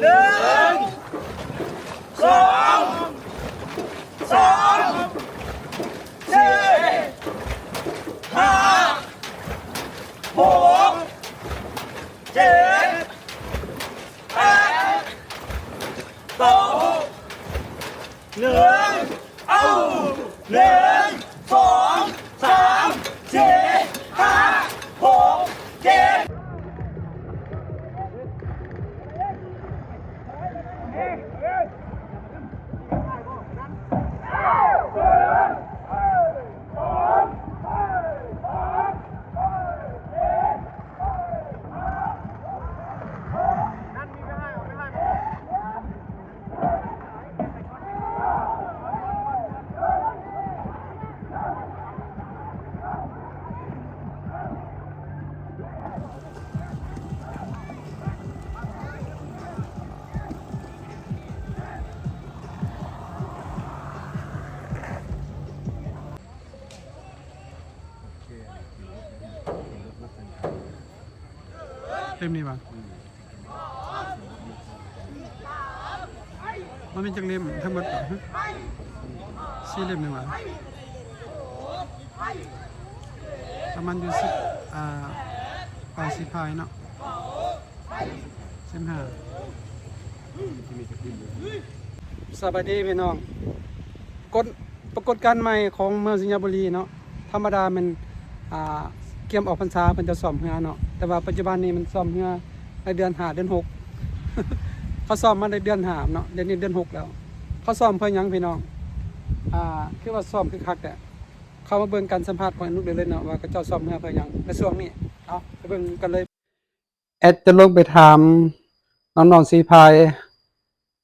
ໜຶ່ງ ສອງ ສາມ ສີ່ ຫ້າ ຫົກ ເຈັດ ແປດ ເກົ້າ ໜຶ່ງ ເອົາ ໜຶ່ງ ສອງ ສາມ ສີ່ ຫ້າ ຫົກ ເຈັດ ເຕັມນີ້ຫວາ? ມັນມີຈັກເຫຼັ້ມທັງໝົດ? ສີ່ເຫຼັ້ມນີ້ຫວາ? ປະມານຢູ່ສິບ ອ່າ ປາຍສີ່ພາຍເນາະ ສິບຫ້າ. ສະບາຍດີພີ່ນ້ອງ. ກົດ ປາກົດການໃໝ່ຂອງເມືອງໄຊຍະບູລີເນາະ, ທຳມະດາແມ່ນ ອ່າ ກຽມອອກພັນສາເພິ່ນຈະຊ້ອມເຮືອເນາະ, ແຕ່ວ່າປັດຈຸບັນນີ້ມັນຊ້ອມເຮືອໃນເດືອນຫ້າ ເດືອນຫົກ ເຂົາຊ້ອມມາໃນເດືອນຫ້າເນາະ, ດຽວນີ້ເດືອນຫົກແລ້ວ. ເຂົາຊ້ອມເພື່ອຫຍັງພີ່ນ້ອງ? ອ່າ ຄືວ່າຊ້ອມຄືຄັກແທ້. ເຂົ້າມາເບິ່ງການສຳພາດຂອງອ້າຍນຸກໄດ້ເລີຍເນາະ ວ່າເຂົາເຈົ້າຊ້ອມເຮືອເພື່ອຫຍັງໃນຊ່ວງນີ້. ເອົາ ໄປເບິ່ງກັນເລີຍ. ແອັດຈະລົງໄປຖາມນ້ອງໆສີພາຍ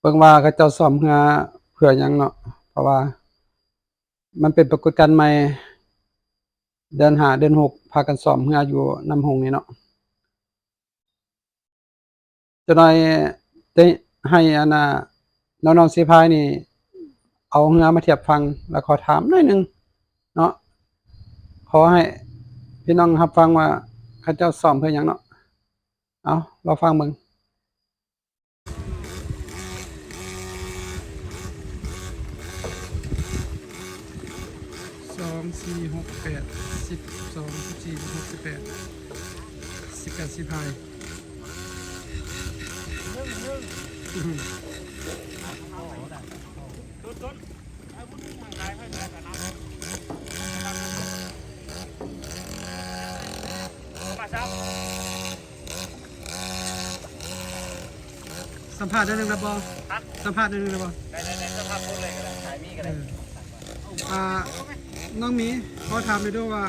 ເບິ່ງວ່າເຂົາເຈົ້າຊ້ອມເຮືອເພື່ອຫຍັງເນາະ, ເພາະວ່າມັນເປັນປາກົດການໃໝ່ ເດືອນຫ້າເດືອນຫົກພາກັນຊ້ອມເຮືອຢູ່ນ້ຳຫົງນີ້ເນາະ. ຈັກໜ້ອຍຈະໃຫ້ອັນນ່າ ນ້ອງໆສີພາຍນີ້ເອົາເຮືອມາທຽບຝັ່ງ ແລ້ວຂໍຖາມໜ້ອຍໜຶ່ງເນາະ, ຂໍໃຫ້ພີ່ນ້ອງຮັບຟັງວ່າເຂົາເຈົ້າຊ້ອມເພື່ອຫຍັງເນາະ. ເອົາ ລອງຟັງເບິ່ງ. ສອງ ສີ່ ຫົກ ແປດ ສິບ ສິບສອງ ສິບສາມ ສິບສີ່ ສິບຫ້າ ສິບແປດ ສິບເກົ້າ ສິບສິບຫ້າ. ສຳພາດໜ້ອຍໜຶ່ງໄດ້ບໍ່? ຮະ? ສຳພາດໜ້ອຍໜຶ່ງໄດ້ບໍ່? ໄດ້ໆໆ ສຳພາດຄົນເລີຍກໍໄດ້ ຂາຍມີກໍໄດ້. ເອີ ອ່າ ນ້ອງໝີ ຂໍຖາມໜ້ອຍເດີ້ວ່າ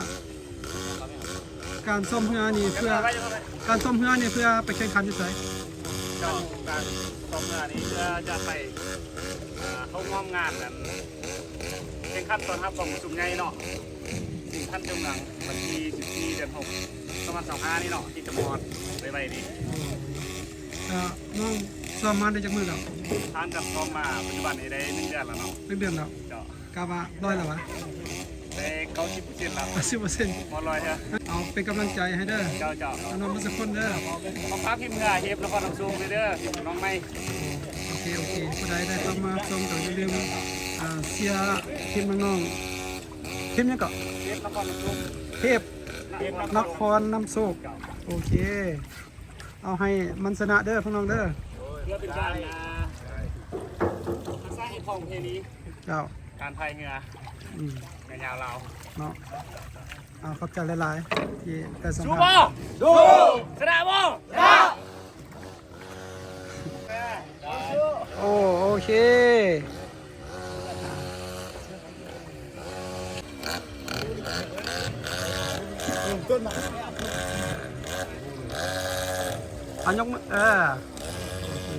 ການຊ້ອມເຮືອນີ້ເພື່ອ ການຊ້ອມເຮືອນີ້ເພື່ອໄປແຂ່ງຂັນຢູ່ໃສ? ເຈົ້າ ການຊ້ອມເຮືອນີ້ເພື່ອຈະໄປ ອ່າ ເຂົ້າຮ່ວມງານນັ້ນ ແຂ່ງຂັນຕ້ອນຮັບກອງປະຊຸມໃຫຍ່ເນາະ ທີ່ທ່ານເຈົ້າເມືອງ ວັນທີສິບສີ່ ເດືອນຫົກ ສອງພັນຊາວຫ້ານີ້ເນາະ ທີ່ຈະມາຮອດໄວໆນີ້. ເອີ ນ້ອງຊ້ອມມາໄດ້ຈັກມື້ແລ້ວ? ທ່ານກໍຊ້ອມມາປັດຈຸບັນນີ້ໄດ້ໜຶ່ງເດືອນແລ້ວເນາະ. ໜຶ່ງເດືອນແລ້ວ? ເຈົ້າ. ກະວ່າຮ້ອຍແລ້ວຫວາ? ໄດ້ເກົ້າສິບເປີເຊັນແລ້ວ. ເກົ້າສິບເປີເຊັນ. ບໍ່ຮ້ອຍເທື່ອ. ເອົາເປັນກຳລັງໃຈໃຫ້ເດີ້. ເຈົ້າ ເຈົ້າ. ນ້ອງໆໝົດທຸກຄົນເດີ້. ຂໍຝາກທີມເຮືອເຮບນະຄອນນ້ຳໂຊກເດີ້ ນ້ອງໃໝ່. ໂອເຄ ໂອເຄ ຜູ້ໃດໄດ້ເຂົ້າມາຊົມກໍຢ່າລືມ ອ່າ ເຊຍທີມນ້ອງໆ ທີມຫຍັງເກາະ? ເຮບນະຄອນນ້ຳໂຊກ. ເຮບນະຄອນນ້ຳໂຊກ. ໂອເຄ ເອົາໃຫ້ມັນຊະນະເດີ້ພວກນ້ອງເດີ້. ເພື່ອເປັນການ ອ່າ ຮັກສາຮີດຄອງປະເພນີ. ເຈົ້າ. ການພາຍເຮືອ ອືມ ເຮືອຍາວລາວເນາະ. ເອົາ ຂອບໃຈຫຼາຍໆ ທີ່ໄດ້ສຳພາດ. ສູ້ບໍ່? ສູ້! ຊະນະບໍ່? ຊະນະ! ໂອ້ ໂອເຄ. ເອົາ ຍົກມື ເອີ ໂອເຄ.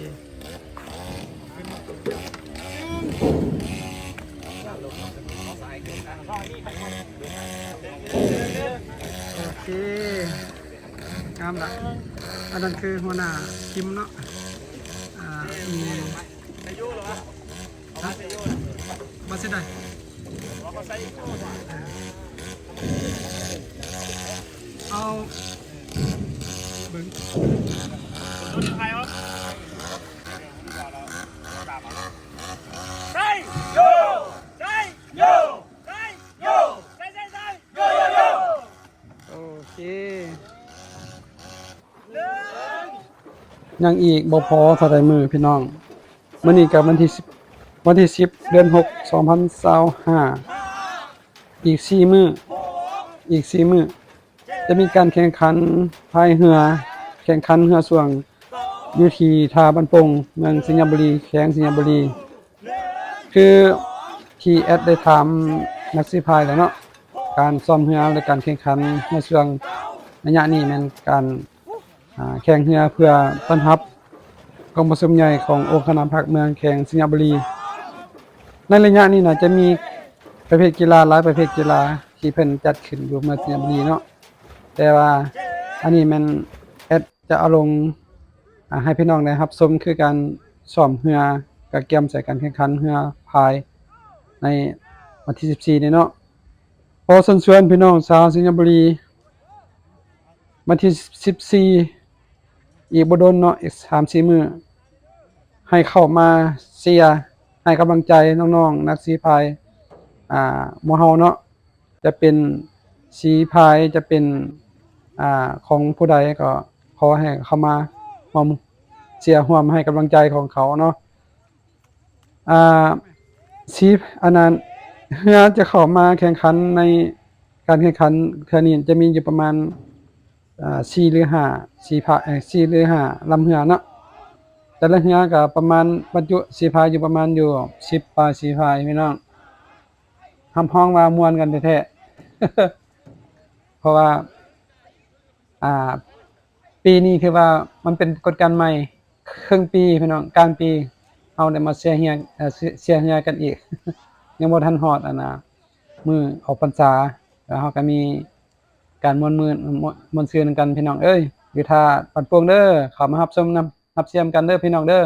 ໂອເຄ ງາມລະ. ອັນນັ້ນຄືຫົວໜ້າທີມເນາະ. ອ່າ ມີ ມາຊິໄດ້ ເອົາ ເບິ່ງ ຕົ້ນໄພອອກ. ຍັງອີກບໍ່ພໍເທົ່າໃດມື້ພີ່ນ້ອງ. ມື້ນີ້ກໍວັນທີສິບ ວັນທີສິບ ເດືອນຫົກ ສອງພັນຊາວຫ້າ ອີກສີ່ມື້ ອີກສີ່ມື້ ຈະມີການແຂ່ງຂັນພາຍເຮືອ ແຂ່ງຂັນເຮືອຊ່ວງ ຢູ່ທີ່ທ່າບ້ານໂປ່ງ ເມືອງໄຊຍະບູລີ ແຂວງໄຊຍະບູລີ. ຄືທີ່ແອັດໄດ້ຖາມນັກສີພາຍແລ້ວເນາະ, ການຊ້ອມເຮືອ ແລະ ການແຂ່ງຂັນເຮືອຊ່ວງໄລຍະນີ້ແມ່ນການ ອ່າ ແຂ່ງເຮືອເພື່ອຕ້ອນຮັບກອງປະຊຸມໃຫຍ່ຂອງອົງຄະນະພັກເມືອງແຂວງໄຊຍະບູລີ. ໃນໄລຍະນີ້ນະ ຈະມີປະເພດກິລາ ຫຼາຍປະເພດກິລາທີ່ເພິ່ນຈັດຂຶ້ນຢູ່ເມືອງໄຊຍະບູລີເນາະ, ແຕ່ວ່າອັນນີ້ແມ່ນແອັດຈະເອົາລົງ ອ່າ ໃຫ້ພີ່ນ້ອງໄດ້ຮັບຊົມ ຄືການຊ້ອມເຮືອ ກະກຽມໃສ່ການແຂ່ງຂັນເຮືອພາຍໃນວັນທີສິບສີ່ນີ້ເນາະ. ຂໍເຊີນຊວນພີ່ນ້ອງຊາວໄຊຍະບູລີ ວັນທີສິບສີ່ ອີກບໍ່ດົນເນາະ ອີກສາມສີ່ມື້ ໃຫ້ເຂົ້າມາເຊຍ ໃຫ້ກຳລັງໃຈນ້ອງໆນັກສີພາຍ ອ່າ ໝູ່ເຮົາເນາະ. ຈະເປັນສີພາຍ ຈະເປັນ ອ່າ ຂອງຜູ້ໃດ ກໍຂໍໃຫ້ເຂົ້າມາຮ່ວມເຊຍ ຮ່ວມໃຫ້ກຳລັງໃຈຂອງເຂົາເນາະ. ອ່າ ສີ ອັນນັ້ນ ເຮືອຈະເຂົ້າມາແຂ່ງຂັນໃນການແຂ່ງຂັນເທື່ອນີ້ ຈະມີຢູ່ປະມານ ອ່າ ສີ່ ຫຼື ຫ້າ ສີພາຍ ເອີ ສີ່ ຫຼື ຫ້າລຳເຮືອເນາະ. ແຕ່ລະເຮືອກໍປະມານ ບັນຈຸສີພາຍຢູ່ປະມານຢູ່ສິບປາຍສີພາຍ ພີ່ນ້ອງ. ຮັບຮອງວ່າມ່ວນກັນແທ້ໆ ເພາະວ່າ ອ່າ ປີນີ້ຄືວ່າມັນເປັນກົດການໃໝ່ ເຄິ່ງປີພີ່ນ້ອງ ກາງປີ ເຮົາໄດ້ມາເຊຍເຮືອ ເຊຍເຮືອກັນອີກ ຍັງບໍ່ທັນຮອດ ອັນນ່າ ມື້ອອກພັນສາ ແລ້ວເຮົາກໍມີການມ່ວນມືນ ມ່ວນຊື່ນນຳກັນ ພີ່ນ້ອງເອີຍ. ຢູ່ທ່າບ້ານໂປ່ງເດີ ເຂົ້າມາຮັບຊົມນຳ ຮັບເຊຍນຳກັນເດີ ພີ່ນ້ອງເດີ.